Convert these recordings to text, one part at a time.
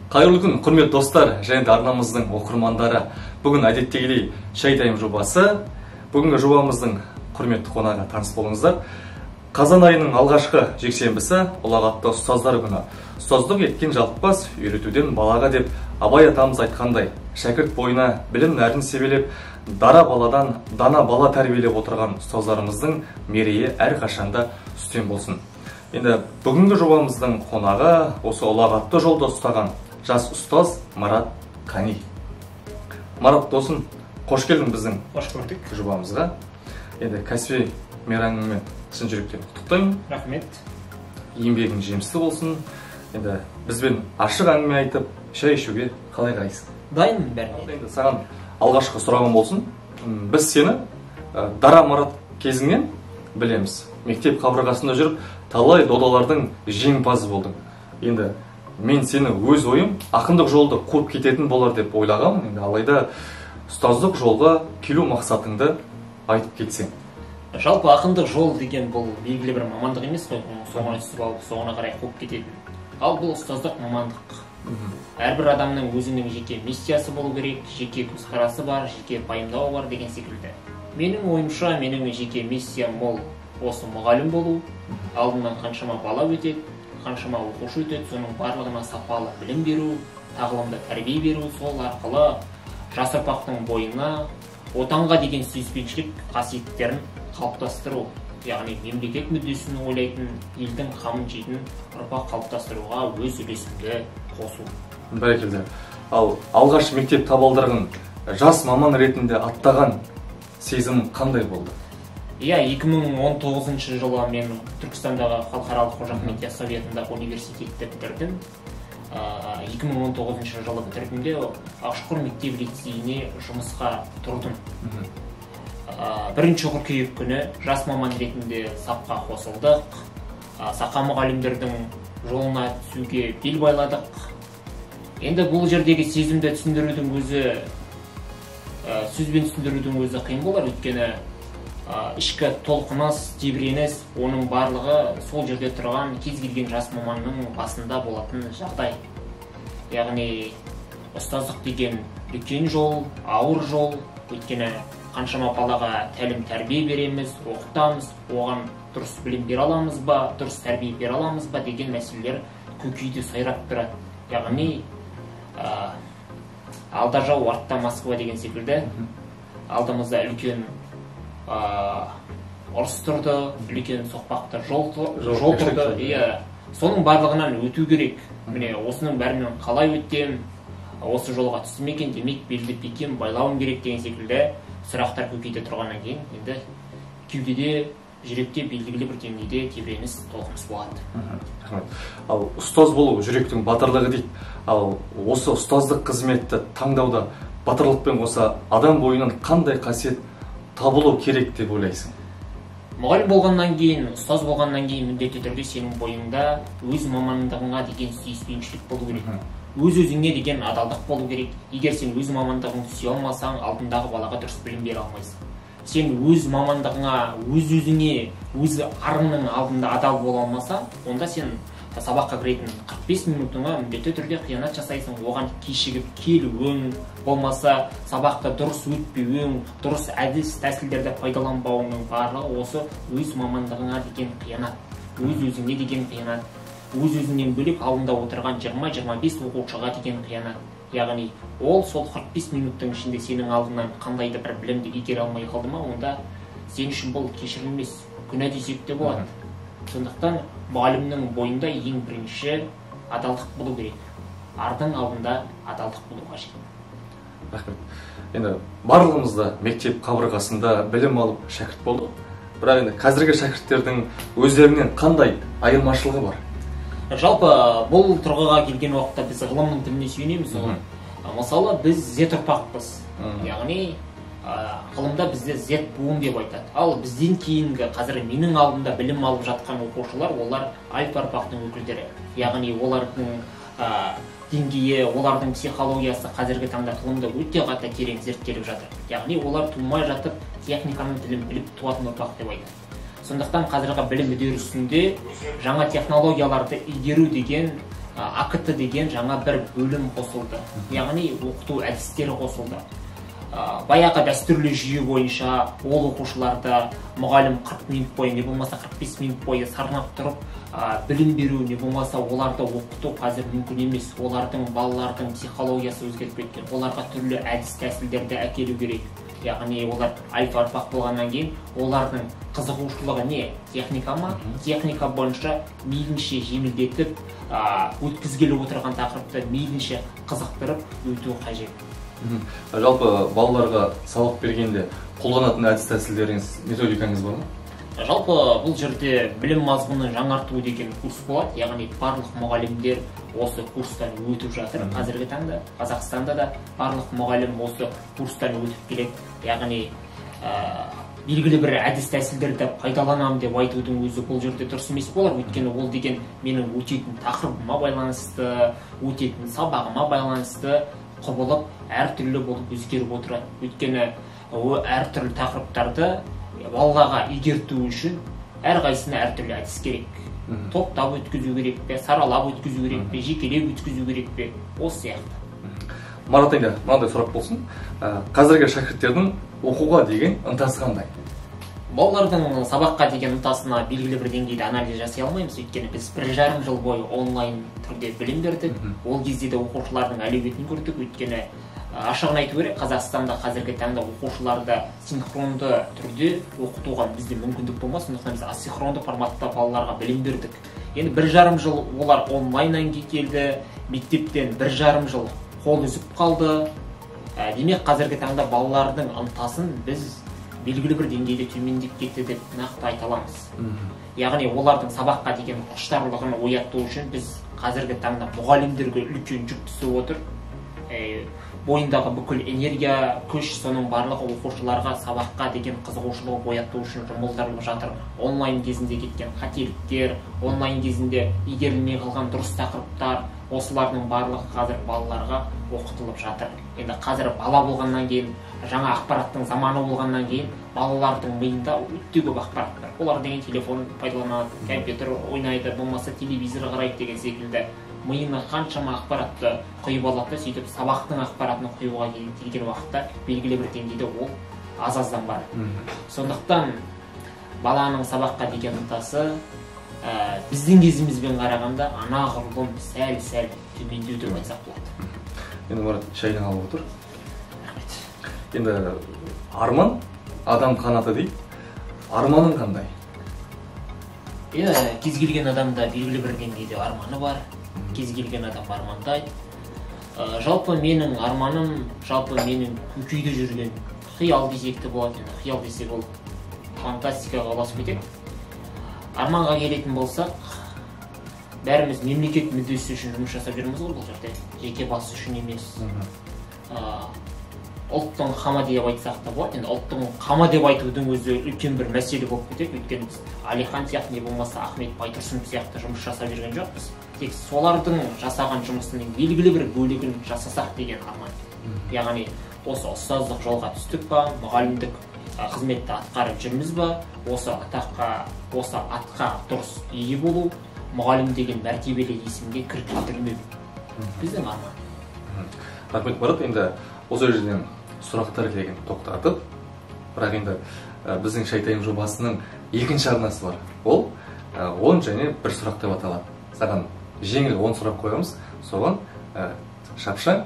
Қайырлы күн, құрметті достар және де арнамыздың оқырмандары. Бүгін әдеттегідей Шай Тайм жобасы. Бүгінгі жобамыздың құрметті қонағы, таныс болыңыздар. Қазан айының алғашқы жексенбісі ұлағатты ұстаздар күні. Ұстаздық еткен жалықпас, үйретуден балаға деп Абай атамыз айтқандай, шәкірт бойына білім нәрін себелеп, дара баладан дана бала тәрбиелеп отырған ұстаздарымыздың мерейі әрқашанда үстем болсын. Енді бүгінгі жобамыздың қонағы осы ұлағатты жолда ұстаған жас ұстаз Марат Қани. Марат досым, қош келдің біздің Қош көрдік. жобамызға. Енді кәсіби мейрамыңмен шын жүректен құттықтаймын. Рахмет. Еңбегің жемісті болсын. Енді бізбен ашық әңгіме айтып, шай ішуге қалай қарайсың? Дайынмын бәріне. Енді саған алғашқы сұрағым болсын. Біз сені дара Марат кезіңнен білеміз. Мектеп қабырғасында жүріп, талай додалардың жеңімпазы болдың. Енді мен сені өз ойым ақындық жолды қуып кететін болар деп ойлағанмын. Енді алайда ұстаздық жолға келу мақсатыңды айтып кетсең. Жалпы ақындық жол деген бұл белгілі бір мамандық емес қой, соңына түсіп алып, соңына қарай қуып кететін. Ал бұл ұстаздық мамандық. Әрбір адамның өзінің жеке миссиясы болу керек, жеке көзқарасы бар, жеке пайымдауы бар деген секілді. Менің ойымша, менің жеке миссиям ол осы мұғалім болу. Алдымнан қаншама бала өтеді, қаншама оқушы өтеді, соның барлығына сапалы білім беру, тағылымды тәрбие беру, сол арқылы жас ұрпақтың бойына отанға деген сүйіспеншілік қасиеттерін қалыптастыру, яғни мемлекет мүддесін ойлайтын, елдің қамын жейтін ұрпақ қалыптастыруға өз үлесімді қосу. Бәрекелді. Ал алғаш мектеп табалдырығын жас маман ретінде аттаған сезім қандай болды? Иә, 2019 жылы мен Түркістандағы халықаралық Қожа Ахмет Яссауи атындағы университетті бітірдім. 2019 жылы бітірдім де Ақшұқыр мектеп лицейіне жұмысқа тұрдым. 1 қыркүйек күні жас маман ретінде сапқа қосылдық. Сақа мұғалімдердің жолына түсуге бел байладық. Енді бұл жердегі сезімді түсіндірудің өзі, сөзбен түсіндірудің өзі қиын болар, өйткені ішкі толқыныс, тебіреніс, оның барлығы сол жерде тұрған кез келген жас маманның басында болатын жағдай. Яғни ұстаздық деген үлкен жол, ауыр жол, өйткені қаншама балаға тәлім тәрбие береміз, оқытамыз, оған дұрыс білім бере аламыз ба, дұрыс тәрбие бере аламыз ба деген мәселелер көкейде сайрап тұрады. Яғни алда жау, артта Москва деген секілді алдымызда үлкен ұрыс тұрды, үлкен соқпақты жол тұрды. Иә, соның барлығынан өту керек. Міне, осының бәрінен қалай өтем, осы жолға түстім екен, демек белді бекем байлауым керек деген секілді сұрақтар көкейде тұрғаннан кейін енді кеудеде, жүректе белгілі бір деңгейде тебіреніс, толқыныс болады. Рахмет. Ал ұстаз болу жүректің батырлығы дейді. Ал осы ұстаздық қызметті таңдауда батырлықпен қоса адам бойынан қандай қасиет табылу керек деп ойлайсың? Мұғалім болғаннан кейін, ұстаз болғаннан кейін міндетті түрде сенің бойыңда өз мамандығыңа деген сүйіспеншілік болу керек. Өз-өзіңе деген адалдық болу керек. Егер сен өз мамандығыңды сүйе алмасаң, алдындағы балаға дұрыс білім бере алмайсың. Сен өз мамандығыңа, өз-өзіңе, өз арыңның алдында адал бола алмасаң, онда сен сабаққа кіретін 45 минутыңа міндетті түрде қиянат жасайсың. Оған кешігіп келуің, болмаса сабақты дұрыс өтпеуің, дұрыс әдіс тәсілдерді пайдаланбауыңның барлығы осы өз мамандығыңа деген қиянат, өз-өзіңе деген қиянат, өз-өзіңнен бөлек алдында отырған 20-25 оқушыға деген қиянат. Яғни ол сол 45 минуттың ішінде сенің алдыңнан қандай да бір білімді игере алмай қалды ма, онда сен үшін бұл кешірілмес күнә десек те болады. Сондықтан мұғалімнің бойында ең бірінші адалдық болу керек. Ардың алдында адалдық болу қажет. Рахмет. Енді барлығымыз да мектеп қабырғасында білім алып шәкірт болдық. Бірақ енді қазіргі шәкірттердің өздерінен қандай айырмашылығы бар? Жалпы бұл тұрғыға келген уақытта біз ғылымның тіліне сүйенеміз ғой. Мысалы, біз Z ұрпақпыз. Яғни ғылымда бізде Z буын деп айтады. Ал бізден кейінгі, қазір менің алдымда білім алып жатқан оқушылар, олар альфа ұрпақтың өкілдері. Яғни олардың деңгейі, олардың психологиясы қазіргі таңда ғылымда өте қатты терең зерттеліп жатыр. Яғни олар тумай жатып техниканың тілін біліп туатын ұрпақ деп айтады. Сондықтан қазіргі білім үдерісінде жаңа технологияларды игеру деген АКТ деген жаңа бір бөлім қосылды. Яғни оқыту әдістері қосылды. Баяғы дәстүрлі жүйе бойынша ол оқушыларды мұғалім 40 минут бойы, не болмаса 45 минут бойы сарнап тұрып білім беру, не болмаса оларды оқыту қазір мүмкін емес. Олардың, балалардың психологиясы өзгеріп кеткен. Оларға түрлі әдіс тәсілдерді әкелу керек. Яғни олар альфа ұрпақ болғаннан кейін олардың қызығушылығы не? Техника ма? Техника бойынша мейлінше жеңілдетіп, өткізгелі отырған тақырыпты мейлінше қызықтырып өту қажет. Жалпы балаларға сабақ бергенде қолданатын әдіс тәсілдеріңіз, методикаңыз бар ма? Жалпы бұл жерде білім мазмұнын жаңарту деген курс болады. Яғни барлық мұғалімдер осы курстан өтіп жатыр. Қазіргі таңда Қазақстанда да барлық мұғалім осы курстан өтіп келеді. Яғни белгілі бір әдіс тәсілдерді пайдаланамын деп айтудың өзі бұл жерде дұрыс емес болар. Өйткені ол деген менің өтетін тақырыбыма байланысты, өтетін сабағыма байланысты құбылып әртүрлі болып өзгеріп отырады. Өйткені әртүрлі тақырыптарды балаларға игерту үшін әрқайсысына әртүрлі әдіс керек. Топтап өткізу керек пе, саралап өткізу керек пе, жекелеп өткізу керек пе, осы сияқты. Марат, енді мынандай сұрақ болсын. Қазіргі шәкірттердің оқуға деген ынтасы қандай? Балалардың сабаққа деген ынтасына белгілі бір деңгейде анализ жасай алмаймыз. Өйткені біз 1,5 жыл бойы онлайн түрде білім бердік. Ол кезде де оқушылардың әлеуетін көрдік. Өйткені ашығын айту керек, Қазақстанда қазіргі таңда оқушыларды синхронды түрде оқытуға бізде мүмкіндік болмас. Сондықтан біз асинхронды форматта балаларға білім бердік. Енді 1,5 жыл олар онлайннан келді, мектептен 1,5 жыл қол үзіп қалды. Демек, қазіргі таңда балалардың ынтасын біз белгілі бір деңгейде төмендеп кетті деп нақты айта аламыз. Яғни олардың сабаққа деген құштарлығын ояту үшін біз қазіргі таңда мұғалімдерге үлкен жүк түсіп отыр. Бойындағы бүкіл энергия, күш, соның барлығы оқушыларға сабаққа деген қызығушылық ояту үшін жұмылдырылып жатыр. Онлайн кезінде кеткен қателіктер, онлайн кезінде игерілмей қалған дұрыс тақырыптар, осылардың барлығы қазір балаларға оқытылып жатыр. Енді қазір бала болғаннан кейін, жаңа ақпараттың заманы болғаннан кейін балалардың миында өте көп ақпарат бар. Олар деген телефон пайдаланады, компьютер ойнайды, болмаса телевизор қарайды деген секілді. Миына қаншама ақпаратты құйып алады, сөйтіп сабақтың ақпаратын құюға келген уақытта белгілі бір деңгейде ол аз-аздан барады. Сондықтан баланың сабаққа деген ынтасы біздің кезімізбен қарағанда анағұрлым сәл-сәл төмендеу деп айтсақ болады. Енді Марат, шайын алып отыр. Рахмет. Енді арман адам қанаты дейді. Арманың қандай? Иә, кез келген адамда белгілі бір деңгейде арманы бар. Кез келген адам армандайды. Жалпы менің арманым, жалпы менің көкейде жүрген қиял десек те болады. Енді қиял десек ол фантастикаға ұласып кетеді. Арманға келетін болсақ, бәріміз мемлекет мүддесі үшін жұмыс жасап жүрміз ғой бұл жерде. Жеке бас үшін емес. Ұлттың қамы деп айтсақ та болады. Енді ұлттың қамы деп айтудың өзі үлкен бір мәселе болып кетеді. Өйткені біз Әлихан сияқты, не болмаса Ахмет Байтұрсынов сияқты жұмыс жасап жүрген жоқпыз. Тек солардың жасаған жұмысының белгілі бір бөлігін жасасақ деген арман. Яғни осы ұстаздық жолға түстік па, мұғалімдік қызметті атқарып жүрміз ба, осы атаққа, осы атқа дұрыс ие болу, мұғалім деген мәртебелі есімге кір келтірмеу біздің арман. Рахмет, Марат. Енді осы жерден сұрақтар келген тоқтатып, бірақ енді біздің Шайтайым жобасының екінші арнасы бар. Ол 10 және 1 сұрақ деп аталады. Саған жеңіл 10 сұрақ қоямыз, соған шапшаң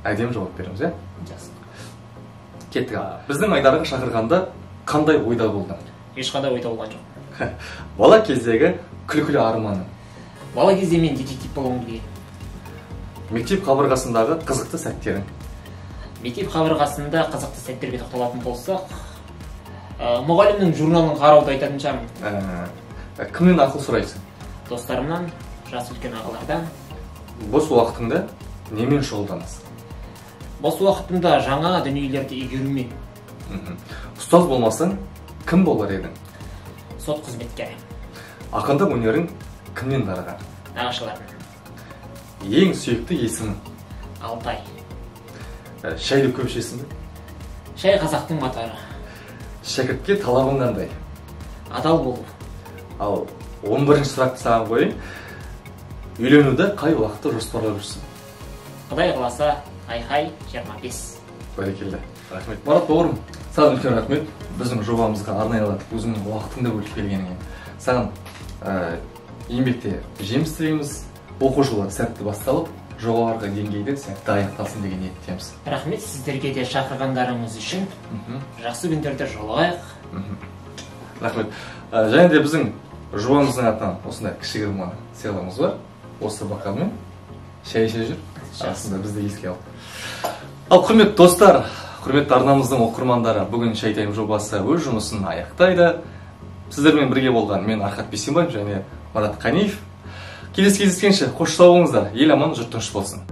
әдемі жауап береміз, иә? Жақсы. Кеттік. Біздің айдарға шақырғанда қандай ойда болдың? Ешқандай ойда болған жоқ. Бала кездегі күлкілі арманың? Бала кезде мен детектив болғым келген. Мектеп қабырғасындағы қызықты сәттерің? Мектеп қабырғасында қызықты сәттерге тоқталатын болсақ, мұғалімнің журналын қарауды айтатын шығармын. Кімнен ақыл сұрайсың? Достарымнан, жас үлкен ағалардан. Бос уақытыңда немен шұғылданасың? Бос уақытымда жаңа дүниелерді игерумен. Ұстаз болмасаң, кім болар едің? Сот қызметкері. Ақындық өнерің кімнен дарыған? Нағашыларымнан. Ең сүйікті есімің? Алтай. Шайды көп ішесің бе? Шай қазақтың батыры. Шәкіртке талабың қандай? Адал болу. Ал 11-ші сұрақты саған қояйын. Үйленуді қай уақытта жоспарлап жүрсің? Құдай қаласа, айхай 25. Бәрекелді, рахмет. Марат бауырым, саған үлкен рахмет біздің жобамызға арнайылап өзіңнің уақытыңды бөліп келгеніңе. Саған еңбекте жеміс тілейміз, оқу жылы сәтті басталып, жоғарғы деңгейде сәтті аяқталсын деген ниеттеміз. Рахмет сіздерге де шақырғандарыңыз үшін. Жақсы күндерде жолығайық. Рахмет. Және де біздің жобамыздың атынан осындай кішігірім ғана сыйлығымыз бар. Осы бокалмен шай іше жүр, арасында бізді еске алып. Ал құрметті достар, құрметті арнамыздың оқырмандары, бүгін Шай Тайм жобасы өз жұмысын аяқтайды. Сіздермен бірге болған мен, Архат Бейсенбаев, және Марат Қаниев. Келесі кездескенше қош сау болыңыздар. Ел аман, жұрт тыныш болсын.